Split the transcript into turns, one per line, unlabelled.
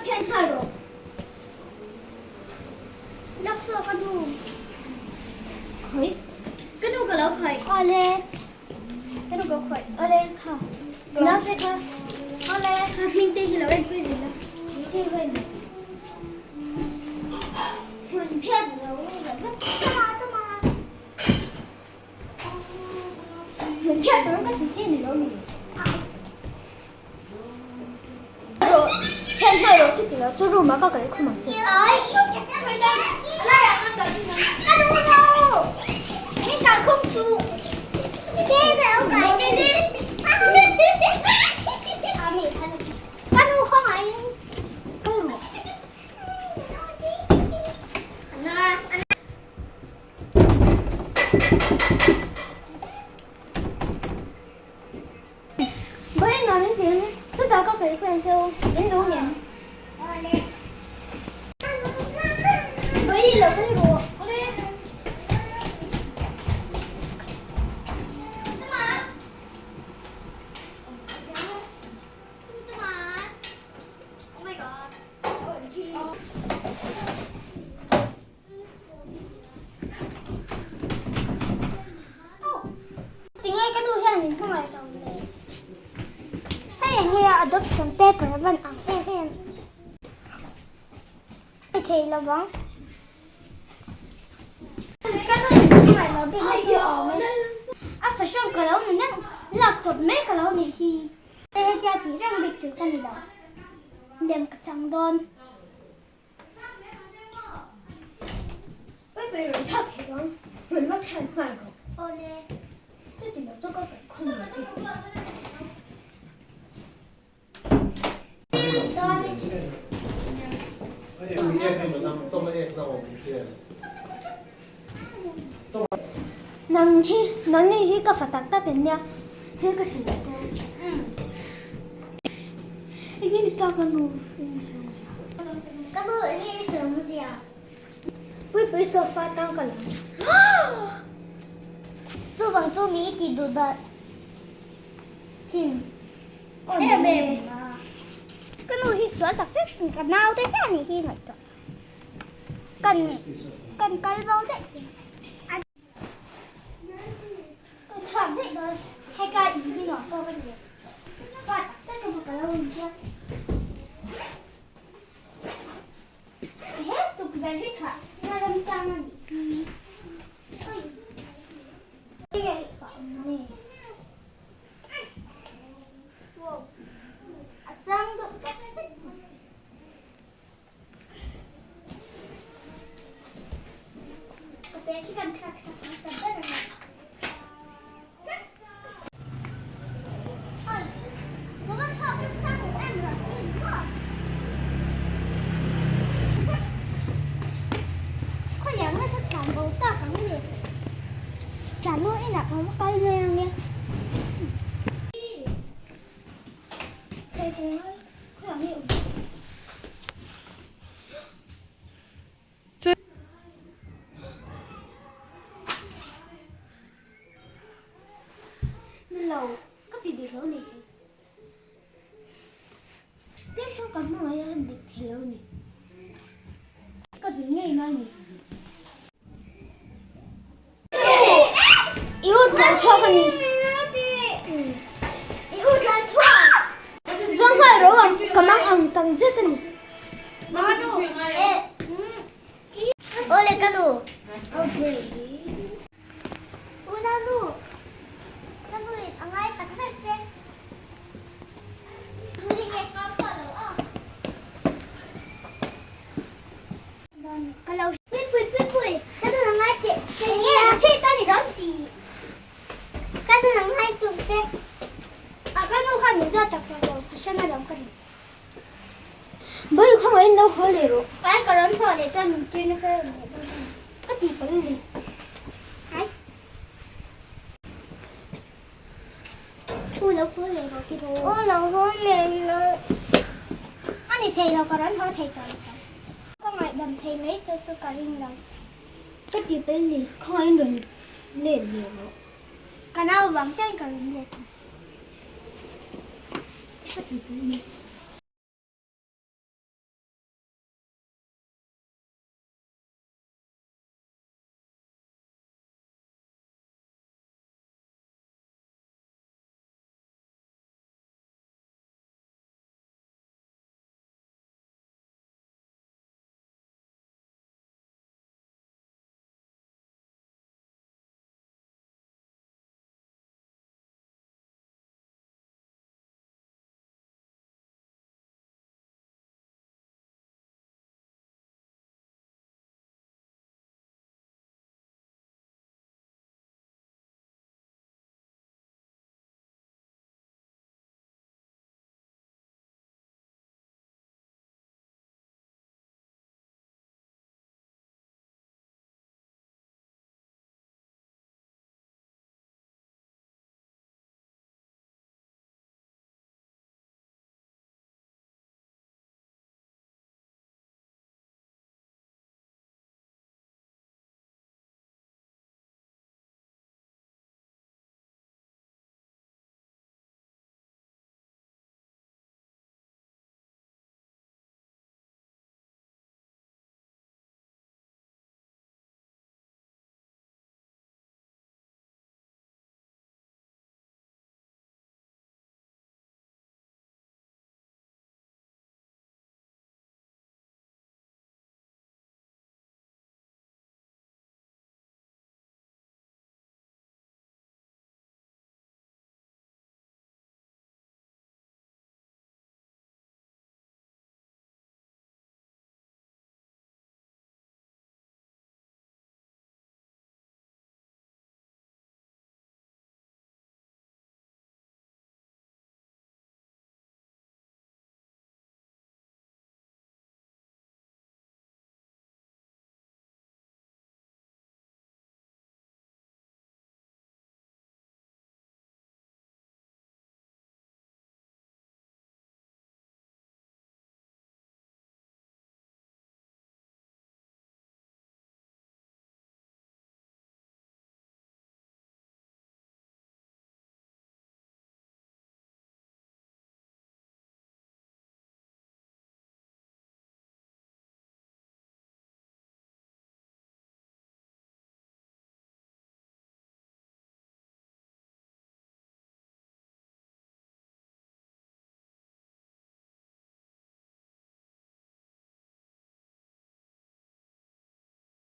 phian nghal rawh. Lak saw ka nu. Khawi. Ka nu ka lo khawi. Awle. Ka nu ka khawi. Awle kha. Nau te kha. Awle. Kha hming te hi lo en pui ve la. Hming te hi lo en ve. Hmun phian lo lo vek. Tama tama. Hmun phian tur ka ti chi ni lo ni. Heng hmai rawh chu ti lo chu room ah ka kal khum ang che. Tinge ka nu hian min hmangaih lo le? Hei eng nge a adoption paper a van ang em em? Ni thei lo vang. Ka nu in min hmangaih lo bik na chu a awm e. A fashion ka lo ni reng, lak chawp mai ka lo nih hi. Hetia tih reng bik tur ka ni lo. Lem ka chang dawn. Nang hi nangni hi ka fa tak tak in nia thil ka hrilh che. Enge ni ta ka nu enge sawi awm zia. Ka nu enge i sawi awm zia. Puipui sofa tang ka lo. Chuvang chu mi i ti duh dah chin em em. Ka nu hi sual tak zet ka nau te chiah anih hi ngaihtuah kan kan kal bo daih. Ka chhuak daih dawn heka in hi nuam pawh ka ni lo pa tak tak emaw ka lo in hian he tukverh hi chhuah na remchang a nih hi enge hi chhuah awm nge wow a sang deuh tak zet mai. Ni lo, ka ti dik lo ni hi. Tlem chu ka hmangaih a dik thei lo ni. Ka zun ngei ngai ni. I u tlan chhuak a ni. I u tlan chhuak. Zawng nghal ro ang ka mang ang tang zet a ni. Awle ka nu. Una nu. Ka nu in a ngai tak zet che. Ka lo pui pui pui pui ka nu nang ngai teh che nge a thi ta ni ram ti ka nu nang ngai tum che a ka nu khan min duat tak tak lo fashion a lam ka ni Bawi khawngaih in lo haw leh rawh ai ka rawn haw leh chuan min tir nasa em leh dawn em ka ti palh ni ai U lo haw leh rawh ti rawh U lo haw leh rawh a ni thei lo ka rawn haw thei tawh lo. Ka ngaihdam thei mai te chu ka ring lo. Ka ti pel ni, khawngaihin rawn let leh rawh. Ka nau vang chuan ka rawn let ang. Ka ti pel ni.